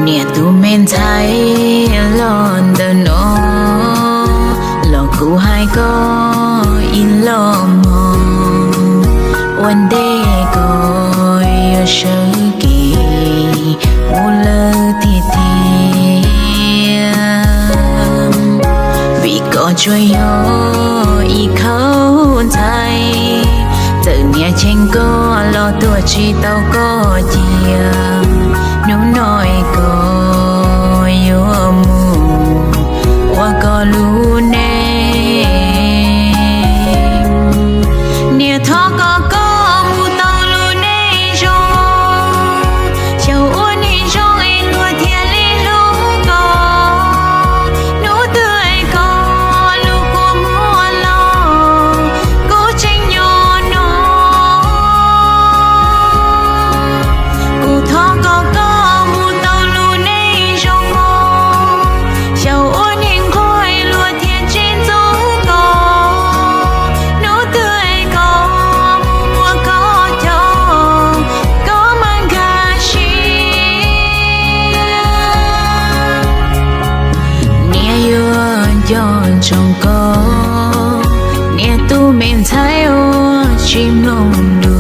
Niam tus me ntxhais los ntawm no, los kuv hais koj ib los mog, ua ntej koj yuav sawv kev mus lawm tiag tiag, vim koj tsuas yog ib khau ntxhais, txawm niam cheem koj los tuaj tsis tau koj cia. Hnub no es koj yuav mus ua koj lub neej, niam thov kom koj mus tau lub neej zoo, xyaum ua neeg zoo es luag thiaj li hlub koj. Hnub twg es koj lub kua muag los, kuv tseem nyob no. Kuv thov kom koj mus tau lub neej zoo mog, xyaum ua neeg nquag es luag thiaj tsis ntxub koj. Hnub twg es koj mus muaj koj cov, koj mam nkag siab. Niam yuav nco ntsoov koj, niam tus me ntxhais uas tsis mloog lus.